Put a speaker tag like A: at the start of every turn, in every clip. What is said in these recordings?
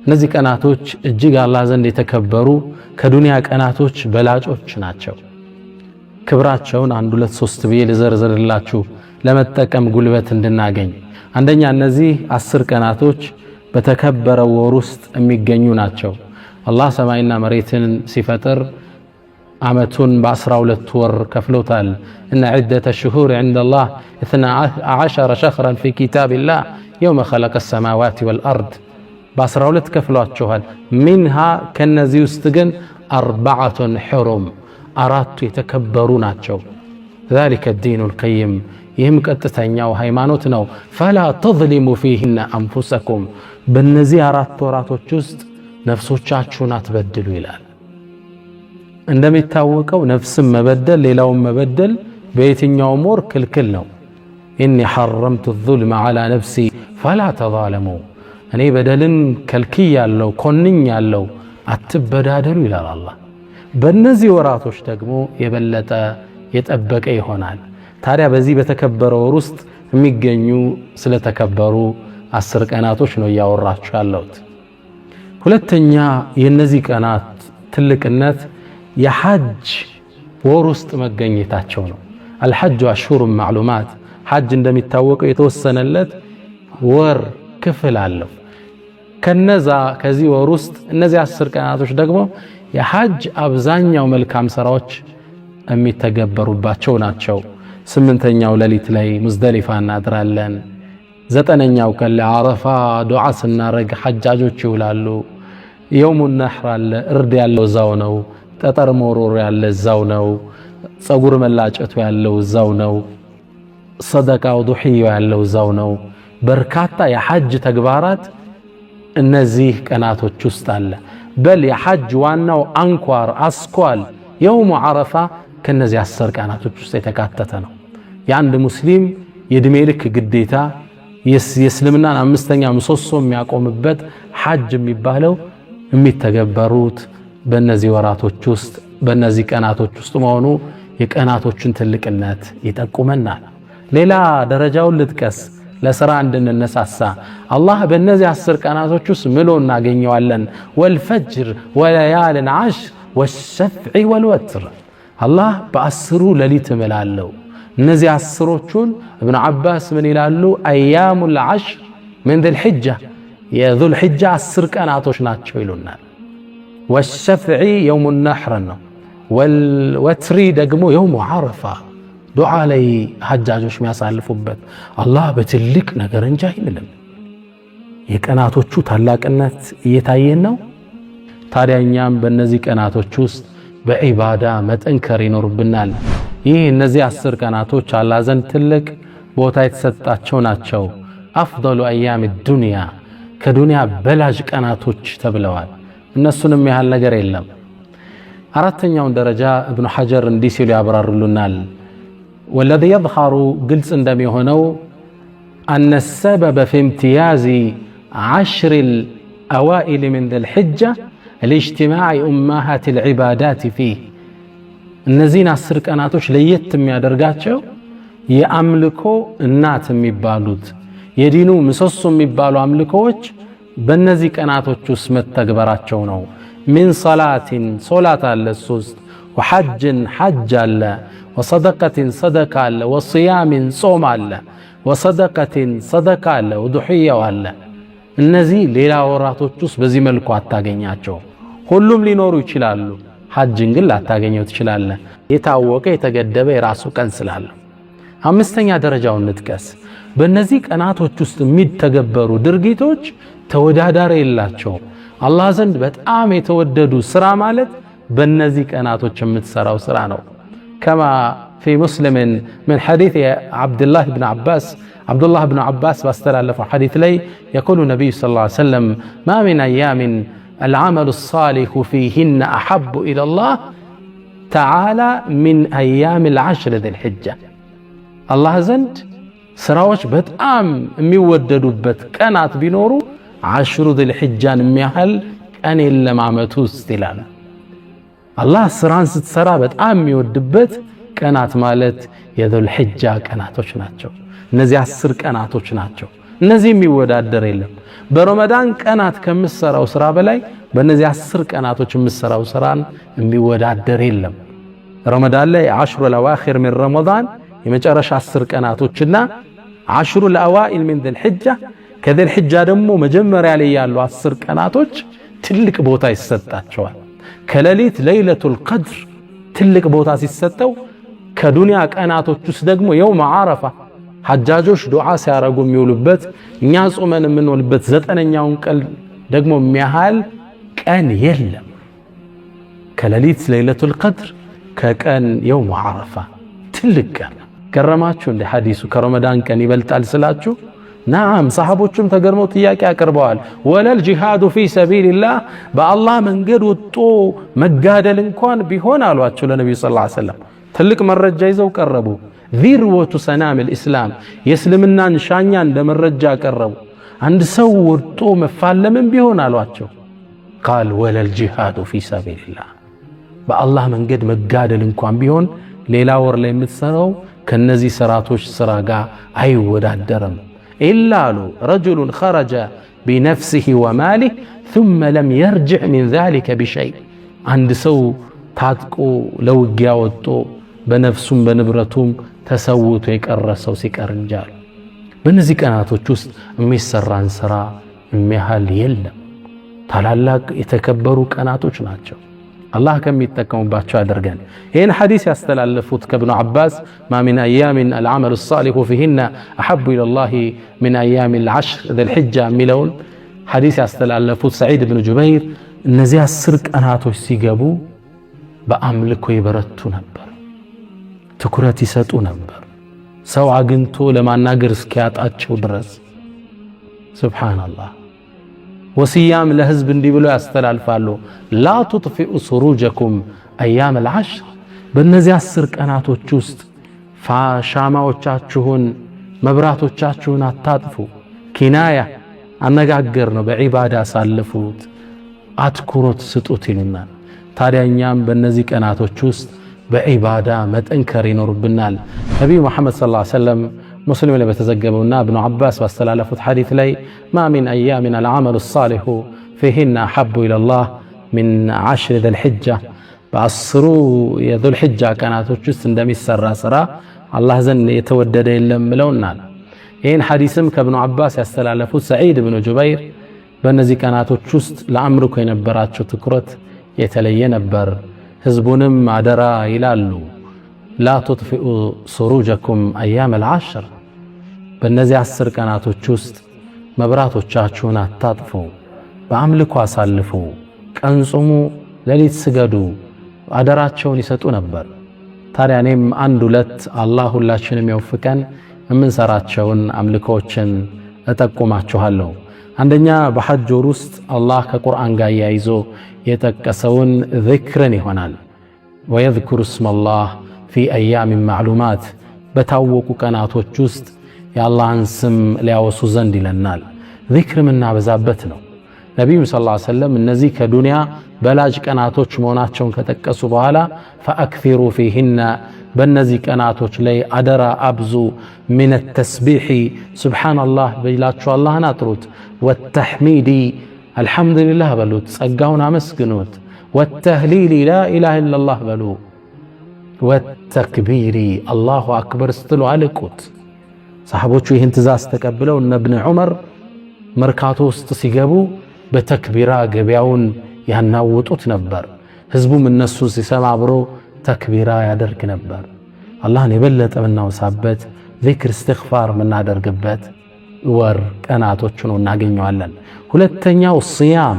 A: እነዚህ ቀናቶች እጅግ አላህ ዘንድ የተከበሩ ከዱንያ ቀናቶች በላጮች ናቸው። ክብራቸውን አንድ ሁለት ሶስት ብዬ ልዘርዝርላችሁ ለመጠቀም ጉልበት እንድናገኝ። አንደኛ፣ እነዚህ 10 ቀናቶች በተከበረው ወር ውስጥ የሚገኙ ናቸው። አላህ ሰማይና መሬትን ሲፈጥር ዓመቱን በ12 ወር ከፍሎታል። إن عدة الشهور عند الله 12 شهرا في كتاب الله يوم خلق السماوات والأرض። በ12 ከፍሏቸዋል። منها ከነዚህ ውስጥ ግን أربعة حرم፣ አራቱ የተከበሩ ናቸው። ذلك الدين القيم፣ ይህም ቀጥተኛው ሃይማኖት ነው። فلا تظلموا فيهن أنفسكم፣ በእነዚህ አራት ወራቶች ውስጥ ነፍሶቻችሁን አትበድሉ ይላል። እንደሚታወቀው ነፍስን መበደል ሌላውን መበደል በየትኛውም ወር ክልክል ነው። إني حرمت الظلم على نفسي فلا تظالموا፣ እኔ በደልን ከልክያለሁ ኮንኛለሁ አትበዳደሉ ይላል አላህ። በእነዚህ ወራቶች ደግሞ የበለጠ የጠበቀ ይሆናል። ታዲያ በዚህ በተከበረ ወር ውስጥ የሚገኙ ስለተከበሩ 10 ቀናቶች ነው እያወራችሁ ያለሁት። ሁለተኛ፣ የእነዚህ ቀናት ትልቅነት የሐጅ ወር ውስጥ መገኘታቸው ነው። الحج أشهر معلومات፣ ሐጅ እንደሚታወቀው የተወሰነለት ወር ክፍል አለው። ከነዛ ከዚህ ወር ውስጥ እነዚህ 10 ቀናቶች ደግሞ የሐጅ አብዛኛው መልካም ስራዎች የሚተገበሩባቸው ናቸው። ስምንተኛው ሌሊት ላይ ሙዝደሊፋ እናድራለን። ዘጠነኛው ቀን ለዓረፋ ዱዓ ስናረግ ሐጃጆች ይውላሉ። يوم النحر አለ፣ እርድ ያለው እዛው ነው። ጠጠር መወርወር ያለ እዛው ነው። ጸጉር መላጨቱ ያለው እዛው ነው። ሰደቃው ዱሕያው ያለው እዛው ነው። በርካታ የሐጅ ተግባራት እነዚህ ቀናቶች ውስጥ አለ። በል የሐጅ ዋናው አንኳር አስኳል يوم عرفة ከነዚህ 10 ቀናቶች ውስጥ የተካተተ ነው። የአንድ ሙስሊም የእድሜ ልክ ግዴታ፣ የእስልምናን አምስተኛ ምሰሶ የሚያቆምበት ሐጅ የሚባለው የሚተገበሩት በእነዚህ ወራቶች ውስጥ፣ በእነዚህ ቀናቶች ውስጥ መሆኑ የቀናቶችን ትልቅነት ይጠቁመናል። ሌላ ደረጃውን ልጥቀስ ለስራ እንድንነሳሳ። አላህ በእነዚህ 10 ቀናቶች ውስጥ ምሎ እናገኘዋለን። والفجر وليال عشر والشفع والوتر፣ አላህ በ10ሩ ሌሊት እምላለሁ። እነዚህ አስሮቹን እብኑ ዓባስ ምን ይላሉ? أيام العشر من ذي الحجة፣ የዙልሕጃ 10 ቀናቶች ናቸው ይሉናል። والشفع يوم النحر ነው። والوتر ደግሞ يوم عرفة፣ ዱዓ ላይ ሐጃጆች የሚያሳልፉበት። አላህ በትልቅ ነገር እንጂ አይምልም። የቀናቶቹ ታላቅነት እየታየን ነው። ታዲያ እኛም በእነዚህ ቀናቶች ውስጥ በዒባዳ መጠንከር ይኖርብናል። ይህ እነዚህ 10 ቀናቶች አላህ ዘንድ ትልቅ ቦታ የተሰጣቸው ናቸው። أفضل أيام الدنيا፣ ከዱንያ በላጅ ቀናቶች ተብለዋል። እነሱንም ያህል ነገር የለም። አራተኛውን ደረጃ እብኑ ሐጀር እንዲህ ሲሉ ያብራሩልናል። والذي يظهر፣ ግልጽ እንደሚሆነው أن السبب في امتياز عشر الأوائل من ذي الحجة لاجتماع أمهات العبادات فيه። እነዚህን 10 ቀናቶች ለየት የሚያደርጋቸው የአምልኮ እናት የሚባሉት፣ የዲኑ ምሰሶ የሚባሉ አምልኮዎች በእነዚህ ቀናቶች ውስጥ መተግበራቸው ነው። من صلاة፣ ሶላት አለ እሱ ውስጥ፣ وحج፣ ሐጅ አለ፣ وصدقة፣ ሰደቃ አለ፣ وصيام፣ ጾም አለ፣ وصدقة፣ ሰደቃ አለ፣ ወዱሕያው አለ። እነዚህ ሌላ ወራቶች ውስጥ በዚህ መልኩ አታገኛቸው። ሁሉም ሊኖሩ ይችላሉ። ሐጅን ግን ላታገኘው ትችላለህ። የታወቀ የተገደበ የራሱ ቀን ስላለው። አምስተኛ ደረጃውን እንጥቀስ። በእነዚህ ቀናቶች ውስጥ የሚተገበሩ ድርጊቶች ተወዳዳሪ የላቸውም። አላህ ዘንድ በጣም የተወደዱ ስራ ማለት በእነዚህ ቀናቶች የምትሰራው ስራ ነው። كما في مسلم من حديث عبد الله بن عباس፣ ዓብዱላህ ብን ዓባስ ባስተላለፈው ሐዲት ላይ يقول النبي صلى الله عليه وسلم: ما من أيام العمل الصالح فيهن أحب إلى الله تعالى من أيام العشر ذي الحجة። አላህ ዘንድ ስራዎች በጣም የሚወደዱበት ቀናት ቢኖሩ عشر ذي الحجة ን የሚያህል ቀን የለም ዓመቱ ውስጥ ይላል። አላህ ስራን ስትሰራ በጣም የሚወድበት ቀናት ማለት የዙልሕጃ ቀናቶች ናቸው። እነዚህ 10 ቀናቶች ናቸው። እነዚህ የሚወዳደር የለም። በረመዳን ቀናት ከምትሰራው ስራ በላይ በእነዚህ 10 ቀናቶች የምትሰራው ስራን የሚወዳደር የለም። ረመዳን ላይ عشر الأواخر من رمضان የመጨረሻ 10 ቀናቶችና عشر الأوائل من ذي الحجة ከذي الحجة ደግሞ መጀመሪያ ላይ ያሉ 10 ቀናቶች ትልቅ ቦታ ይሰጣቸዋል። ከሌሊት ለይለቱል ቀድር ትልቅ ቦታ ሲሰጠው ከዱንያ ቀናቶች ውስጥ ደግሞ የውም ዓረፋ ሐጃጆች ዱዓ ሲያረጉ የሚውሉበት እኛ ጾመን የምንውልበት 9ኛውን ቀን ደግሞ የሚያህል ቀን የለም። ከሌሊት ለይለቱል ቀድር ከቀን የውም ዓረፋ ትልቅ ቀን። ገረማችሁ እንደ ሐዲሱ ከረመዳን ቀን ይበልጣል ስላችሁ? نعم፣ ሰሐቦቹም ተገርመው ጥያቄ አቅርበዋል። ولا الجهاد في سبيل الله በአላህ መንገድ ወጥቶ መጋደል እንኳን ቢሆን አሏቸው ለነቢዩ صلى الله عليه وسلم። ትልቅ መረጃ ይዘው ቀረቡ። ذروة سنام الإسلام የእስልምናን ሻኛ እንደ መረጃ ቀረቡ። አንድ ሰው ወጥቶ መፋለምም ቢሆን አሏቸው። قال ولا الجهاد في سبيل الله በአላህ መንገድ መጋደል እንኳን ቢሆን ሌላ ወር ላይ የምትሰራው ከነዚህ ስራቶች ስራ ጋር አይወዳደርም። إلا አሉ رجل خرج بنفسه وماله ثم لم يرجع من ذلك بشيء አንድ ሰው ታጥቆ ለውጊያ ወጥቶ በነፍሱም በንብረቱም ተሰውቶ የቀረ ሰው ሲቀር እንጂ አሉ። በእነዚህ ቀናቶች ውስጥ የሚሰራን ስራ የሚያህል የለም። ታላላቅ የተከበሩ ቀናቶች ናቸው። አላህ ከሚጠቀሙባቸው አድርገን። ይህን ሐዲስ ያስተላለፉት ከብኑ ዓባስ ما من أيام العمل الصالح فيهن أحب إلى الله من أيام العشر ذي الحجة የሚለውን ሐዲስ ያስተላለፉት ሰዒድ ብን ጁበይር እነዚህ 10 ቀናቶች ሲገቡ በአምልኮ ይበረቱ ነበር፣ ትኩረት ይሰጡ ነበር፣ ሰው አግኝቶ ለማናገር እስኪያጣቸው ድረስ። سبحان الله። ወስያም ለህዝብ እንዲህ ብሎ ያስተላልፋሉ። لا تطفئوا سروجكم أيام العشر በእነዚህ 10 ቀናቶች ውስጥ ሻማዎቻችሁን መብራቶቻችሁን አታጥፉ። كناية አነጋገር ነው። በዒባዳ አሳልፉት፣ አትኩሮት ስጡት ይሉናል። ታዲያ እኛም በእነዚህ ቀናቶች ውስጥ በዒባዳ መጠንከር ይኖርብናል። ነቢዩ መሐመድ صلى الله عليه وسلم ሙስሊም ላይ በተዘገበውና እብኑ ዓባስ ባስተላለፉት ሐዲስ ላይ ما من أيام العمل الصالح فيهن أحب إلى الله من عشر ذي الحجة በ10ሩ የዙልሒጃ ቀናቶች ውስጥ እንደሚሰራ ስራ አላህ ዘንድ የተወደደ የለም ብለውናል። ይህን ሐዲስም ከእብኑ ዓባስ ያስተላለፉት ሰዒድ ብኑ ጁበይር በእነዚህ ቀናቶች ውስጥ ለአምልኮ የነበራቸው ትኩረት የተለየ ነበር። ህዝቡንም አደራ ይላሉ። لا تطفئوا سروجكم أيام العشر በእነዚህ 10 ቀናቶች ውስጥ መብራቶቻችሁን አታጥፉ፣ በአምልኮ አሳልፉ፣ ቀን ጹሙ፣ ሌሊት ስገዱ፣ አደራቸውን ይሰጡ ነበር። ታዲያ እኔም አንድ ሁለት አላህ ሁላችንም የወፍቀን የምንሰራቸውን አምልኮዎችን እጠቁማችኋለሁ። አንደኛ በሐጅ ወር ውስጥ አላህ ከቁርአን ጋር አያይዞ የጠቀሰውን ዚክርን ይሆናል። ወየዝኩሩ እስመላህ ፊ አያሚን ማዕሉማት በታወቁ ቀናቶች ውስጥ የአላህን ስም ሊያወሱ ዘንድ ይለናል። ዚክር የምናበዛበት ነው። ነቢዩም ሰለላሁ ዐለይሂ ወሰለም እነዚህ ከዱንያ በላጅ ቀናቶች መሆናቸውን ከጠቀሱ በኋላ ፈአክፊሩ ፊህነ በእነዚህ ቀናቶች ላይ አደራ አብዙ፣ ሚነ ተስቢሒ ሱብሓነላህ ብላችሁ አላህን አጥሩት፣ ወተሕሚዲ አልሐምዱሊላህ በሉት፣ ጸጋውን አመስግኑት፣ ወተህሊሊ ላኢላሃ ኢለላህ በሉ፣ ወተክቢሪ አላሁ አክበር ስትሉ አልቁት። ሰሓቦቹ ይህን ትእዛዝ ተቀብለው እነ እብን ዑመር መርካቶ ውስጥ ሲገቡ በተክቢራ ገበያውን ያናውጡት ነበር። ህዝቡም እነሱን ሲሰማ አብሮ ተክቢራ ያደርግ ነበር። አላህን የበለጠ የምናወሳበት ዚክር፣ እስትግፋር የምናደርግበት ወር ቀናቶች ነው እናገኘዋለን። ሁለተኛው ሲያም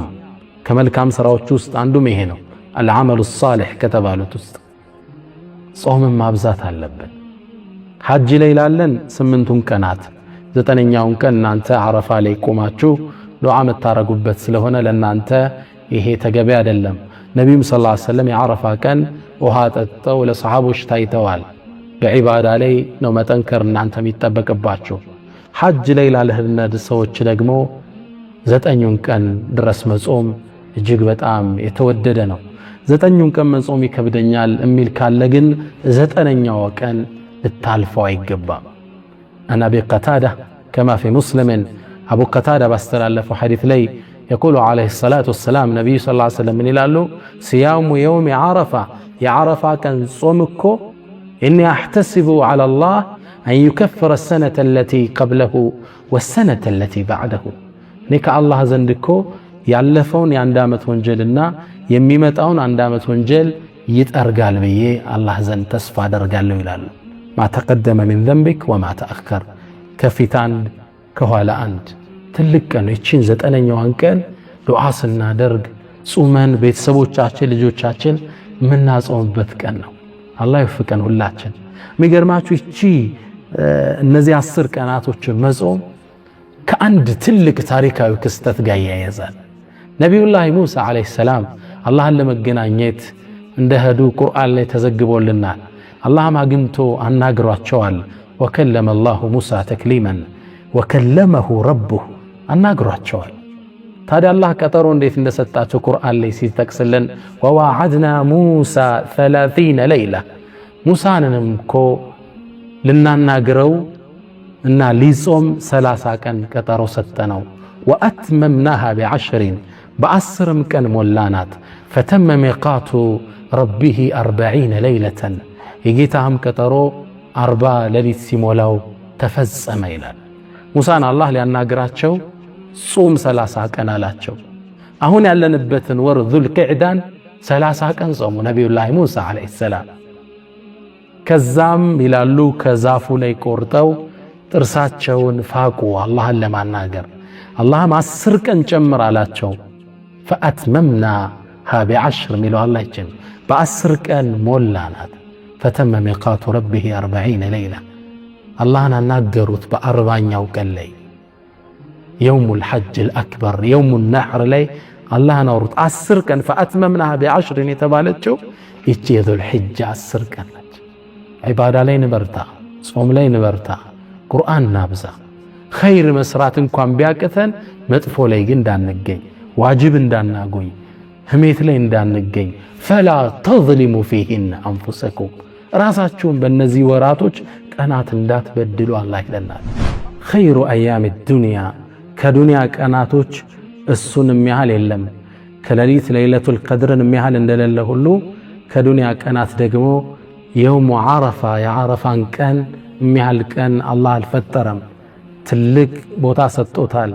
A: ከመልካም ስራዎች ውስጥ አንዱም ይሄ ነው። العمل الصالح ከተባሉት ውስጥ ጾምን ማብዛት አለብን። ሐጅ ላይ ላለን 8ቱን ቀናት 9ኛውን ቀን እናንተ አረፋ ላይ ቆማችሁ ዱዓ የምታረጉበት ስለሆነ ለእናንተ ይሄ ተገቢ አይደለም። ነቢዩም صلى الله عليه وسلم የዓረፋ ቀን ውሃ ጠጥተው ለሰሃቦች ታይተዋል። በዒባዳ ላይ ነው መጠንከር እናንተ የሚጠበቅባችሁ። ሐጅ ላይ ላለህነ ሰዎች ደግሞ 9ኙን ቀን ድረስ መጾም እጅግ በጣም የተወደደ ነው። 9ኙን ቀን መጾም ይከብደኛል የሚል ካለ ግን 9ኛው ቀን ልታልፈው አይገባም። አን አቢ ቀታዳ كما في مسلم አቡ ቀታዳ ባስተላለፈው ሐዲት ላይ يقول عليه الصلاة والسلام ነቢዩ صلى الله عليه وسلم ምን ይላሉ? صيام يوم عرفة የዓረፋ ቀን ጾም እኮ إني أحتسب على الله أن يكفر السنة التي قبله والسنة التي بعده እኔ ከአላህ ዘንድ እኮ ያለፈውን የአንድ ዓመት ወንጀልና የሚመጣውን አንድ ዓመት ወንጀል ይጠርጋል ብዬ አላህ ዘንድ ተስፋ አደርጋለሁ ይላሉ። ما تقدم من ذنبك وما تأخر፣ ከፊት አንድ ከኋላ አንድ። ትልቅ ቀን ይቺን 9ኛዋን ቀን ዱዓ ስናደርግ ጹመን ቤተሰቦቻችን ልጆቻችን የምናጾምበት ቀን ነው። አላህ ይወፍቀን ሁላችን። የሚገርማችሁ ይቺ እነዚህ 10 ቀናቶችን መጾም ከአንድ ትልቅ ታሪካዊ ክስተት ጋር ይያያዛል። ነቢዩላህ ሙሳ ዓለይሂ ሰላም አላህን ለመገናኘት እንደሄዱ ቁርአን ላይ ተዘግቦልናል። አላህም አግኝቶ አናግሯቸዋል። ወከለመ አላሁ ሙሳ ተክሊመን ወከለመሁ ረቡሁ አናግሯቸዋል። ታዲያ አላህ ቀጠሮ እንዴት እንደሰጣቸው ቁርአን ላይ ሲጠቅስልን ወዋዓድና ሙሳ 30 ለይላ ሙሳንንም እኮ ልናናግረው እና ሊጾም 30 ቀን ቀጠሮ ሰጠነው። ወአትመምናሃ ቢዐሽሪን በ10ም ቀን ሞላናት። ፈተመ ሚቃቱ ረቢሂ 40 ለይለተን የጌታህም ቀጠሮ 40 ሌሊት ሲሞላው ተፈጸመ ይላል። ሙሳን አላህ ሊያናግራቸው ጾም 30 ቀን አላቸው። አሁን ያለንበትን ወር ዙልቅዕዳን 30 ቀን ጾሙ ነቢዩላህ ሙሳ ዓለይሂ ሰላም። ከዛም ይላሉ ከዛፉ ላይ ቆርጠው ጥርሳቸውን ፋቁ አላህን ለማናገር። አላህም 10 ቀን ጨምር አላቸው። ፈአትመምናሃ ቢዐሽር የሚለው አላህ ይችን በ10 ቀን ሞላናት። ፈተመ ሚቃቱ ረቢሂ 40 ለይላ አላህን አናገሩት በ40ኛው ቀን ላይ የውሙል ሐጅል አክበር የውሙ ነሕር ላይ አላህን አወሩት። 10 ቀን ፈአትመምናሃ ቢዐሽርን የተባለችው ይቺ የዙልሒጃ 10 ቀን ነች። ዒባዳ ላይ ንበርታ፣ ጾም ላይ ንበርታ፣ ቁርአን ናብዛ። ኸይር መስራት እንኳን ቢያቅተን መጥፎ ላይ ግን እንዳንገኝ፣ ዋጅብ እንዳናጎኝ፣ ህሜት ላይ እንዳንገኝ። ፈላ ተዝሊሙ ፊሂነ አንፉሰኩም ራሳችሁን በእነዚህ ወራቶች ቀናት እንዳትበድሉ አላህ ይለናል። ኸይሩ አያም ዱንያ ከዱንያ ቀናቶች እሱን የሚያህል የለም። ከሌሊት ለይለቱል ቀድርን የሚያህል እንደሌለ ሁሉ ከዱንያ ቀናት ደግሞ የውሙ ዓረፋ የዓረፋን ቀን የሚያህል ቀን አላህ አልፈጠረም። ትልቅ ቦታ ሰጥቶታል።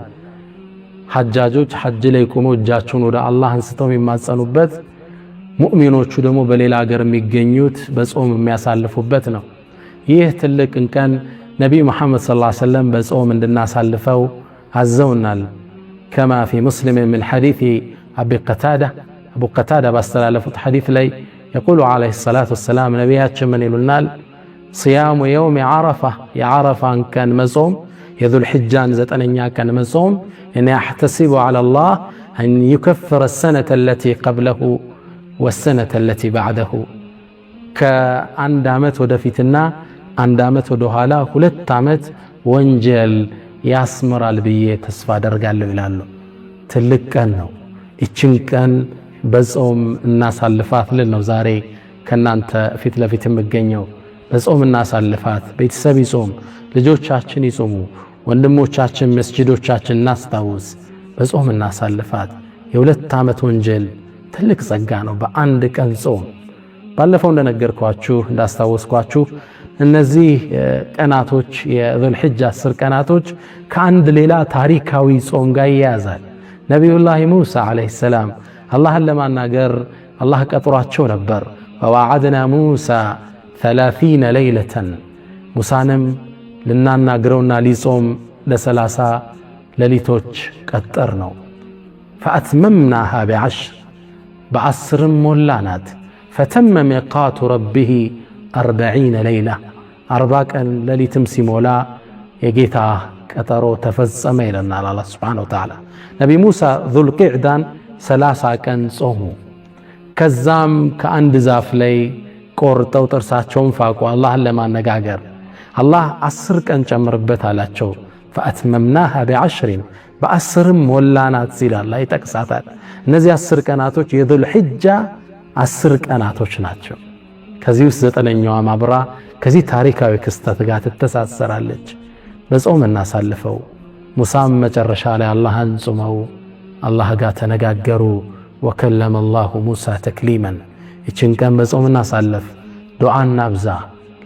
A: ሐጃጆች ሐጅ ላይ ቆመው እጃቸውን ወደ አላህ አንስተው የሚማጸኑበት፣ ሙእሚኖቹ ደግሞ በሌላ ሀገር የሚገኙት በጾም የሚያሳልፉበት ነው። ይህ ትልቅን ቀን ነቢዩ መሐመድ صلى الله عليه وسلم በጾም እንድናሳልፈው አዘውናል። كما في مسلم من حديث أبي قتادة አቡ ቀታዳ ባስተላለፉት ሐዲት ላይ يقول عليه الصلاة والسلام ነቢያችን ምን ይሉናል? صيام يوم عرفة የዓረፋን ቀን መጾም የዙልሕጃን 9ኛ ቀን መጾም إني أحتسب على الله أن يكفر السنة التي قبله والسنة التي بعده ከአንድ ዓመት ወደፊትና አንድ ዓመት ወደኋላ 2 ዓመት ወንጀል ያስምራል ብዬ ተስፋ አደርጋለሁ ይላሉ። ትልቅ ቀን ነው። ይችን ቀን በጾም እናሳልፋት ልል ነው ዛሬ ከናንተ ፊት ለፊት የምገኘው። በጾም እናሳልፋት። ቤተሰብ ይጾም፣ ልጆቻችን ይጾሙ፣ ወንድሞቻችን መስጂዶቻችን እናስታውስ። በጾም እናሳልፋት። የ2 ዓመት ወንጀል ትልቅ ጸጋ ነው በአንድ ቀን ጾም። ባለፈው እንደነገርኳችሁ እንዳስታወስኳችሁ እነዚህ ቀናቶች የዙልሒጃ 10 ቀናቶች ከአንድ ሌላ ታሪካዊ ጾም ጋር ይያያዛል። ነቢዩላህ ሙሳ ዓለይሂ ሰላም አላህን ለማናገር አላህ ቀጥሯቸው ነበር። ወዋዓድና ሙሳ 30 ለይለተን ሙሳንም ልናናግረውና ሊጾም ለ30 ሌሊቶች ቀጠር ነው። ፈአትመምናሃ ቢዐሽር በ10ም ሞላናት። ፈተመ ሚቃቱ ረቢሂ 40 ለይላ 40 ቀን ሌሊትም ሲሞላ የጌታ ቀጠሮ ተፈጸመ ይለናል አላህ ሱብሓነሁ ወተዓላ። ነቢ ሙሳ ዙልቂዕዳን 30 ቀን ጾሙ። ከዛም ከአንድ ዛፍ ላይ ቆርጠው ጥርሳቸውን ፋቁ አላህን ለማነጋገር። አላህ 10 ቀን ጨምርበት አላቸው። ፈአትመምናሃ ቢዐሽሪን በ10ም ሞላናት ሲል አላህ ይጠቅሳታል። እነዚህ 10 ቀናቶች የዙልሒጃ 10 ቀናቶች ናቸው። ከዚህ ውስጥ 9ኛዋ ማብራ ከዚህ ታሪካዊ ክስተት ጋር ትተሳሰራለች። በጾም እናሳልፈው። ሙሳም መጨረሻ ላይ አላህን ጾመው አላህ ጋር ተነጋገሩ። ወከለመ አላሁ ሙሳ ተክሊመን። ይችን ቀን በጾም እናሳልፍ፣ ዱዓ እናብዛ፣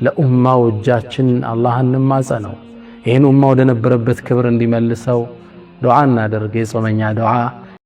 A: ለኡማው እጃችን አላህን እንማጸነው። ይህን ኡማ ወደ ነበረበት ክብር እንዲመልሰው ዱዓ እናደርግ። የጾመኛ ዱዓ